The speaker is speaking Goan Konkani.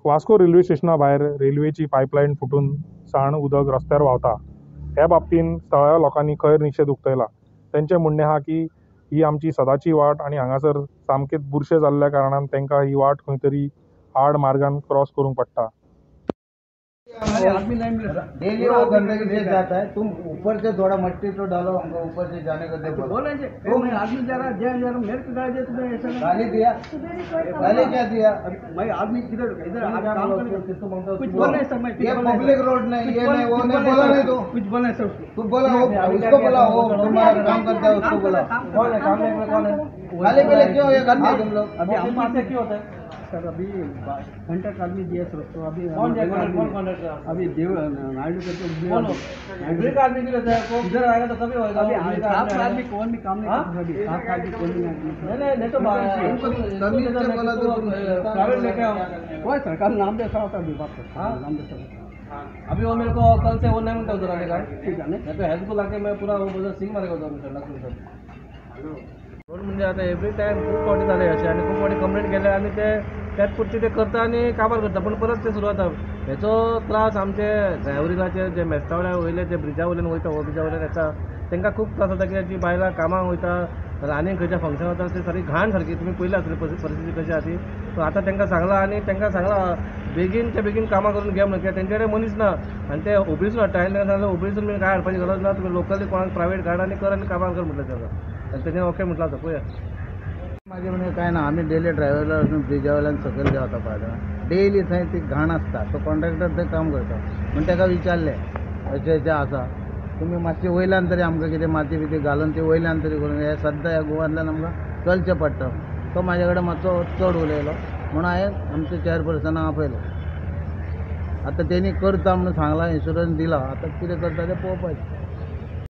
वास्को रेल्वे स्टेशना भायर रेल्वेची पायपलायन फुटून साण उदक रस्त्यार व्हांवता. हे बाबतींत थळाव्या लोकांनी खर निशेध उक्तायला. तेंचें म्हणणें आहा की ही आमची सदांची वाट आनी हांगासर सामकेच बुरशें जाल्ल्या कारणान तांकां ही वाट खंय तरी आड मार्गान क्रॉस करूंक पडटा. आदमी नहीं मिले डेली वो गंदगी से जाता है। तुम ऊपर से थोड़ा मट्टी तो डालो, हमको ऊपर से जाने को दे। बोले मैं आदमी जा रहा, जा रहा, मेरे को गाली दे तुम्हें ऐसा नहीं। गाली दिया, गाली क्या दिया? मैं आदमी किधर इधर काम करने कुछ बोल नहीं सर। मैं ये पब्लिक रोड नहीं, ये नहीं, वो नहीं बोला नहीं तो कुछ बोला सर उसको। तू बोला, वो उसको बोला, वो तुम्हारा काम करता है उसको बोला। कौन है काम करने कौन है? गाली पहले क्यों ये गंदे तुम लोग? अभी हम से क्यों होता है सर? अभी कॉन्ट्रैक्ट आदमी दिया सर उसको। अभी कौन कौन कॉन्ट्रैक्ट? अभी देव नायडू करके का आदमी क्यों रहता है? इधर आएगा तो तभी होगा। अभी साफ आदमी कौन भी काम नहीं करता। अभी साफ आदमी कौन भी नहीं नहीं तो प्राइवेट लेके आओ। कोई सरकार नाम दे सर विभाग नाम दे सर। अभी वो मेरे को कल से वो नहीं मिलता उधर आने का। ठीक है, मैं तो हेल्थ को लाके मैं पूरा वो सिंग मारेगा उधर सर। रोड म्हणजे आता एवरी टायम खूप फावटी जाले अशें आनी खूब फावटी कंप्लेंट केले आनी ते त्याच पुरती ते करता आनी काबार करता, पूण परत ते सुरू जाता. हेचो त्रास आमचे ड्रायव्हरीचे जे मेस्तावड्या वयले जे ब्रिजा वयल्यान वयता, हो ब्रिजा वयल्यान येता, तांकां खूब त्रास जाता. कित्याक जी बायलां कामाक वयता जाल्यार आनी खंयच्या फंक्शन वता ते सारकी घाण सारकी तुमी पळयला आसतली परिस्थिती कशी आहा ती. सो आतां तांकां सांगलां आनी तांकां सांगलां बेगीनच्या बेगीन कामां करून घे म्हणून, कित्याक तेंचे कडेन मनीस ना आनी ते हुबळीसून हाडटा. हांवें तांकां सांगलें हुबळीसून बीन कांय हाडपाची गरज ना, तुमी लोकली कोणाक प्रायवेट काड आनी कर आनी कामां कर म्हटलें ताका. आनी तेणें ओके म्हटलां. आतां पळया माझे म्हणजे काय ना, आमी डेली ड्रायव्हरला वचून ब्रिजा वयल्यान सकयल देंवता पळयता, डेली थंय ती घाण आसता. तो कॉन्ट्रॅक्टर थंय काम करता म्हण ताका विचारलें अशें अशें आसा, तुमी मातशें वयल्यान तरी आमकां कितें माती बिती घालून ती वयल्यान तरी करून हे सद्दां ह्या गोवांतल्यान आमकां चलचें पडटा. तो म्हाजे कडेन मातसो चड उलयलो म्हणून हांवें आमच्या चेअरपर्सनाक आपयलो. आतां तेणी करता म्हणून सांगलां, इन्शुरन्स दिला, आतां कितें करता तें पळोवपाचें.